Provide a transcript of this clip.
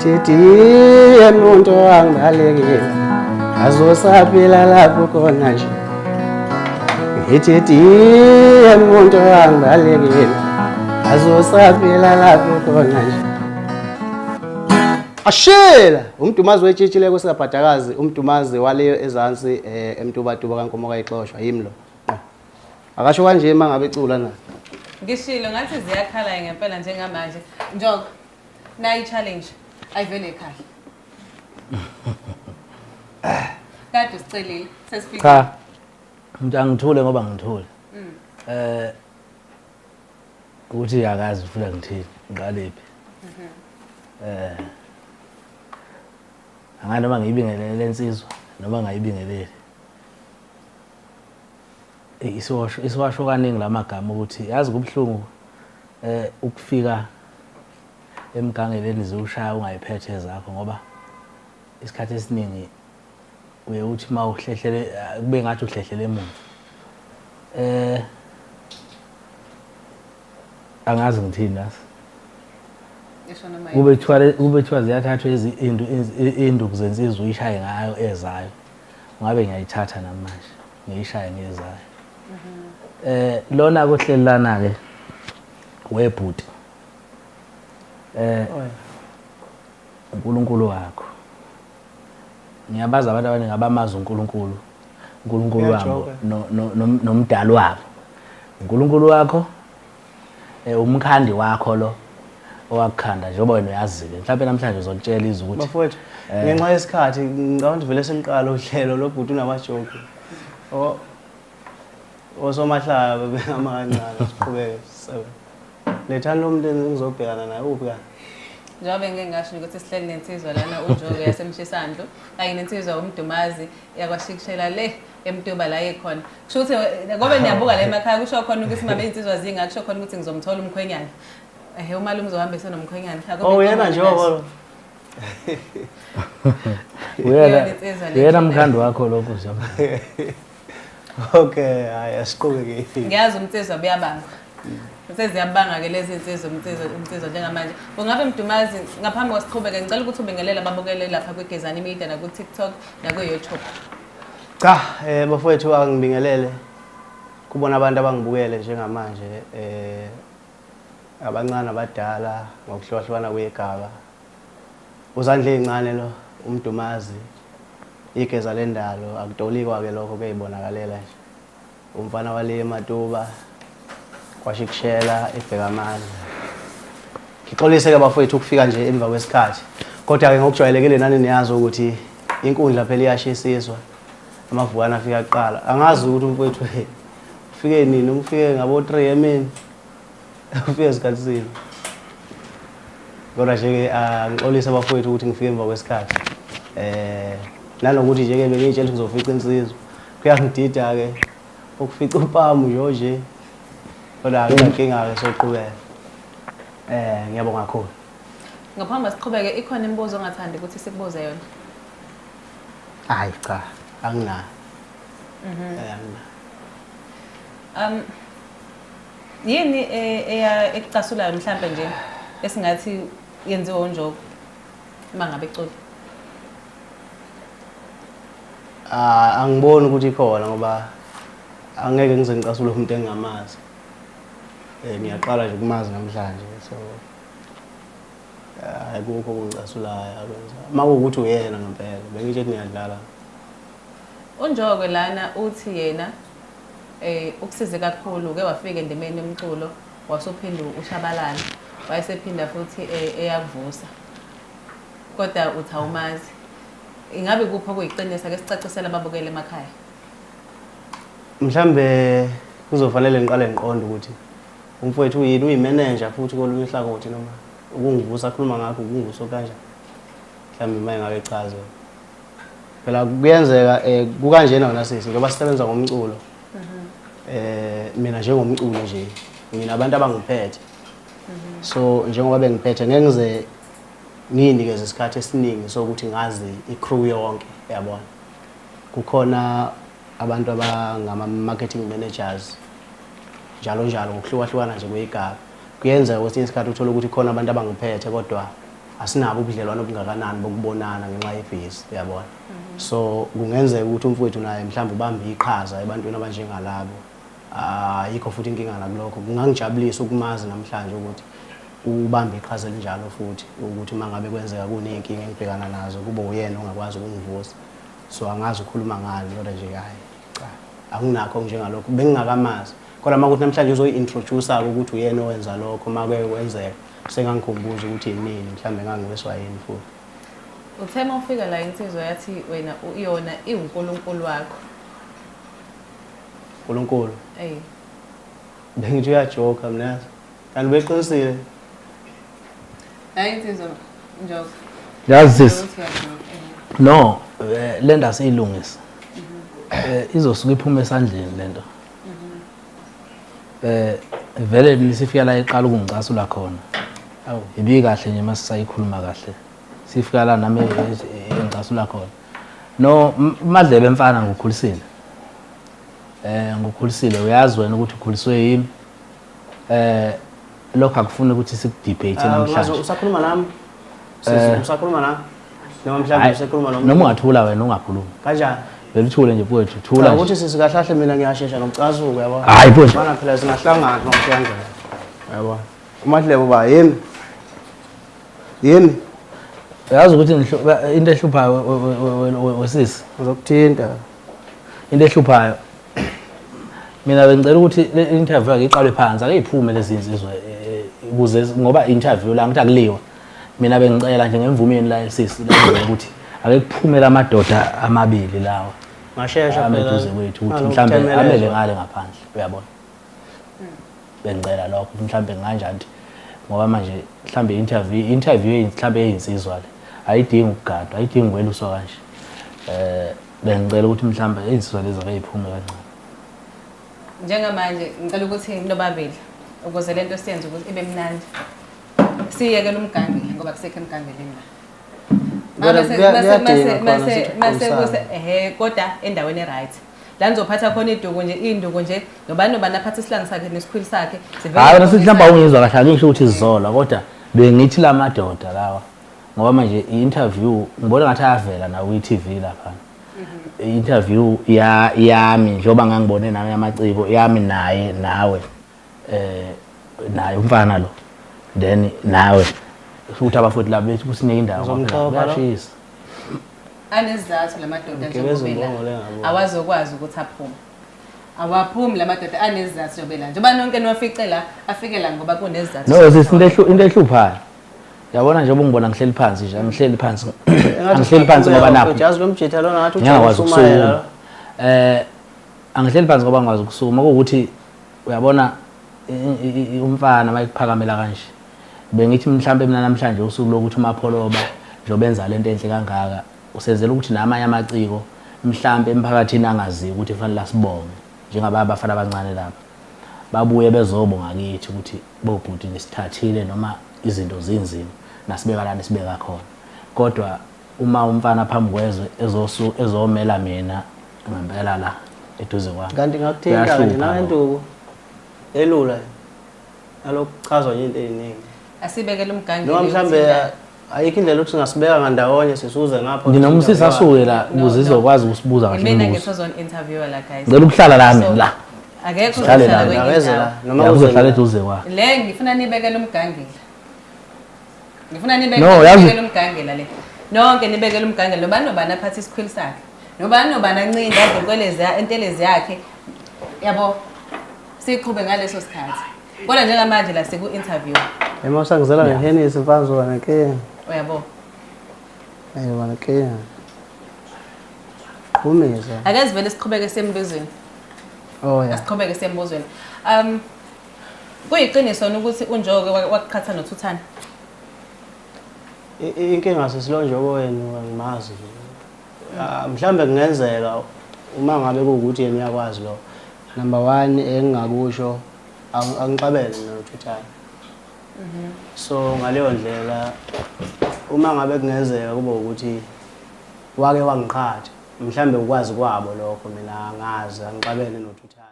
Ngithi diye muntu angibalekile, azosaphila lapho khona nje. Ngithi diye muntu angibalekile, azosaphila lapho khona nje. Ashela umdumazi wetshitshi kusabhadakazi, umdumazi waleyo ezansi emtubatuba kaNkomo kayixoshwa yimi lo. Akasho kanje mangabe ecula na. Ngishilo ngathi ziyakhala ngempela njengamanje. Njoko nayi challenge ayivele ekhaya. Kade usicelile sesifike. Cha. Umuntu angithule ngoba ngithule. Ukuthi akazi ufuna ngithini, ngiqalephi. Angani noma ngiyibingelele lensizwa noma ngayibingeleli. Isiwasho kaningi lamagama ukuthi yazi kubhlungu ukufika emgangeleni ziwushaya ungayiphethe zakho ngoba isikhathi esiningi uye uthi mawuhlehlele kube ngathi uhlehlele emuva. Angazi ngithini nasi. Kube kuthiwa ziyathathwa induku zensizwa uyishaye ngayo ezayo. Ngabe ngiyayithatha namanje ngiyishaye ngezayo. Lona kuhlelana ke webhuti. uNkulunkulu wakho. Ngiyabaza abantu abaningi abamazi uNkulunkulu. uNkulunkulu wabo nomdali wabo. uNkulunkulu wakho umkhandi wakho lo owakukhanda njengoba wena uyazile. Mhlawumbe namhlanje uzokutshela izwi ukuthi bafowethu ngenxa yesikhathi ngicabanga ukuthi vele seliqala uhlelo lobhuti unamajoke. Osomahlaya bebehamba kancane siqhubeke sisebenze. Lethani lo muntu engizobhekana naye uphi kani? Njengoba ngike ngasho ukuthi sihleli nensizwa lana uNjoko yaseMshisandlu kanye nensizwa uMdumazi yakwashikishela le eMtuba la ekhona. Kusho ukuthi ngoba niyabuka la emakhaya kusho khona ukuthi mabe insizwa zinga kusho khona ukuthi ngizomthola umkhwenyana. Ehe umalume uzohamba esenomkhwenyana. Oh yena Njoko lo. Uyena mkhandi wakho lokho nje. Okay, hayi asiqhubeke. Ngiyazi umnsizwa buyabanga. Seziyabanga ke lezi insizwa umnsizwa njengamanje. Kungabe Mdumazi ngaphambi kwasiqhubeke ngicela ukuthi ubingelele ababukele lapha kwiGezani Media na ku TikTok na ku YouTube. Cha, bafowethu angibingelele kubona abantu abangibukele njengamanje abancane abadala ngokuhlukahlukana kwegaba. Uzandla ezincane lo uMdumazi igeza lendalo akutolikwa ke lokho kuyibonakalela nje. Umfana wale eMatuba kwashikushela ebhekamandla. Ngixolise ke bafowethu ukufika nje emva kwesikhathi. Kodwa ke ngokujwayelekile nani niyazi ukuthi inkundla phela iyashisiswa. Amavukana afika kuqala. Angazi ukuthi umfowethu ufike nini, ufike ngabo 3 emini. Ufike isikhathi sini. Kodwa nje ke ngixolise bafowethu ukuthi ngifike emva kwesikhathi. Nanokuthi nje ke bengitshela ukuthi ngizofica insizwa. Kuyangidida ke ukufica upamu nje. Kodwa akunankinga ke soqhubeka. Ngiyabonga kakhulu. Ngaphambi siqhubeke ikhona imibuzo ongathandi ukuthi sikubuze yona? Hayi cha, anginayo. Anginayo. Yini eya ekucasulayo mhlambe nje esingathi yenziwe uNjoko mangabe ecula? Angiboni ukuthi ikhona ngoba angeke ngize ngicasule umuntu engingamazi. Ngiyaqala nje ukumazi namhlanje so ayikho okungicasulayo akwenza. Makuwukuthi uyena ngempela bengisho ukuthi ngiyadlala. uNjoko lana uthi yena ukusize kakhulu ke wafika endimeni yomculo wasuphinda ushabalala wayesephinda futhi eyavusa kodwa uthi awumazi. Ingabe kuphi okuyiqinisa ke sicacisela ababukele emakhaya? Mhlambe kuzofanele ngiqale ngiqonde ukuthi umfowethu uyini, uyimanager futhi kolunye uhlangothi noma ukungivusa akhuluma ngakho ukungivusa kanjani. Mhlambe maye ngabe chaze. Phela kuyenzeka kukanjena wena sisi njengoba sisebenza ngomculo. Mina njengomculo nje mina abantu abangiphethe. So njengoba bengiphethe ngeke ngize ngiyinikeze isikhathi esiningi sokuthi ngazi i-crew yonke yabona. Kukhona abantu abangama marketing managers njalo njalo ngokuhlukahlukana nje kweyigaba. Kuyenzeka kwesinye isikhathi uthola ukuthi khona abantu abangiphethe kodwa Asinabo ubudlelwano obungakanani bokubonana ngenxa yebhizi, uyabona. So kungenzeka ukuthi umfowethu naye mhlawumbe ubambe iqhaza ebantwini abanjengalabo. Ayikho futhi inkinga nakulokho. Kungangijabulisa ukumazi namhlanje ukuthi ubambe iqhaza elinjalo futhi ukuthi uma ngabe kwenzeka kuney'nkinga engibhekana nazo kube uyena ongakwazi ukungivusa. So angazi ukukhuluma ngani kodwa nje hayi cha, akunakho njengalokho bengingakamazi. Kodwa uma kuthi namhlanje uzoyi-introduce-a ukuthi uyena owenza lokho, uma kuke kwenzeka sengangikhumbuza ukuthi yinini mhlawumbe ngangiwiswa yini futhi. Uthe uma ufika la insizwa yathi wena iyona iwuNkulunkulu wakho. uNkulunkulu? Bengithi uyajoka mina yazi. Kanti ubeqinisile. Hayi insizwa Njoko. Yazi sis. No, le nto asiyilungise. Izosuka iphume esandleni lento. Vele nisifika la iqala ukungicasula khona. Awu. Ibi kahle nje masisayikhuluma kahle. Sifika la nami engicasula khona. No, Madlebe mfana ngikukhulisile. Ngikukhulisile, uyazi wena ukuthi ukhuliswe yimi. Lokho akufuni ukuthi sikudebate namhlanje. Usakhuluma nami? Sisi usakhuluma nami? Noma mhlawumbe usekhuluma noma noma ungathula wena ungakhulumi. Kanjani? Vele uthule nje mfowethu, thula nje. Ukuthi sisi kahle mina ngiyashesha nokucasuka yabo. Hayi mfowethu. Bana phela singahlangana noma kanjani. Yabo. UMadlebe ba yimi. Yimi. Uyazi ukuthi into ehluphayo wesisi. Ngizokuthinta. Into ehluphayo. Mina bengicela ukuthi le interview ake iqalwe phansi, ake iphume lezi insizwa ukuze ngoba interview la ngithi akuliwa. Mina bengicela nje ngemvume yenu la sisi la ukuthi ake kuphume lamadoda amabili lawa. Ngashesha phela eduze kwethu ukuthi mhlambe amele ngale ngaphandle, uyabona. Bengicela lokho mhlambe kanjani ngoba manje mhlambe interview mhlambe eyinsizwa le ayidingi ukugadwa, ayidingi ukweluswa kanje. Bengicela ukuthi mhlambe insizwa lezi ake iphume kancane. Njengamanje ngicela ukuthi nobabili ukuze lento siyenze ukuthi ibe mnandi. Siyekele umgangela ngoba kusekho emgangeleni la. Mase kodwa endaweni e-right. La nizophatha khona iduku nje, induku nje, nobani nobani aphathe isihlangu sakhe nesikhwili sakhe. Hayi wena sithi mhlawumbe awungizwa kahle, angisho ukuthi sizola kodwa bengithi lamadoda lawa ngoba manje i-interview ngibona ngathi ayavela nawo kwi-TV lapha. I-interview yami njengoba ngangibone nami amaciko yami naye nawe naye umfana lo then nawe futhi abafuthi laba bethi kusinike indawo kuyashisa. Anesizathu lamadoda njengoba awazokwazi ukuthi aphume. Awaphumi lamadoda anesizathu njengoba njengoba nonke niwafice la afike la ngoba kunesizathu. No sisi into ehluphayo. Yabona njengoba ungibona ngihleli phansi nje, angihleli phansi. Angihleli phansi ngoba nakho. Ujazi lomjitha lona ngathi ujabula. Angihleli phansi ngoba ngikwazi ukusukuma ukuthi uyabona umfana mayikuphakamela kanje. Bengithi mhlambe mina namhlanje usuku lokuthi uMapholoba njengoba enza lento enhle kangaka usenzela ukuthi namanye amaciko mhlambe emphakathini angazi ukuthi kufanele asibonge njengaba abafana abancane lapha. Babuye bezobonga kithi ukuthi bobhuti nisithathile noma izinto zinzima nasibeka la nisibeka khona. Kodwa uma umfana phambi kwezwe ezomela mina ngempela la eduze kwami. Kanti ngakuthinta nje nangentuku elula nalokuchazwa nje into eziningi. Asibekele umgangelo. Noma mhlambe ayikho indlela ukuthi singasibeka ngandawonye sisuze ngapha. Nginomsisi asuke la ukuze izokwazi ukusibuza kahle. Mina ngithozon interviewer la guys. Ngicela ukuhlala la mina la. Akekho uzohlala kwenye indawo. Noma uzohlala eduze kwakhe. Le ngifuna nibekele umgangela. Ngifuna nibekele umgangela le. Nonke nibekele umgangela nobani nobani aphathe isikhwili sakhe. Nobani nobani ancinda adle entelezi yakhe. Yabo. Siqhube ngaleso sikhathi. Kodwa njengamanje la siku interview. Ema usangizela ngehenisi mfana uzoba nenkinga. Uyabo. Ayiba nenkinga. Qhumisa. Ake sivele siqhubeke sembuzweni. Oh yeah. Asiqhubeke sembuzweni. Kuyiqiniso ukuthi uNjoko waqhatha noThuthana. Inkinga sesiloNjoko wenu angimazi nje. Mhlambe kungenzeka uma ngabe kuwukuthi yena uyakwazi lo. Number 1 engingakusho angixabele mina noThuthana. So ngaleyo ndlela uma ngabe kungenzeka kube ukuthi wake wangiqhatha mhlambe ukwazi kwabo lokho mina angazi angixabene noThuthana.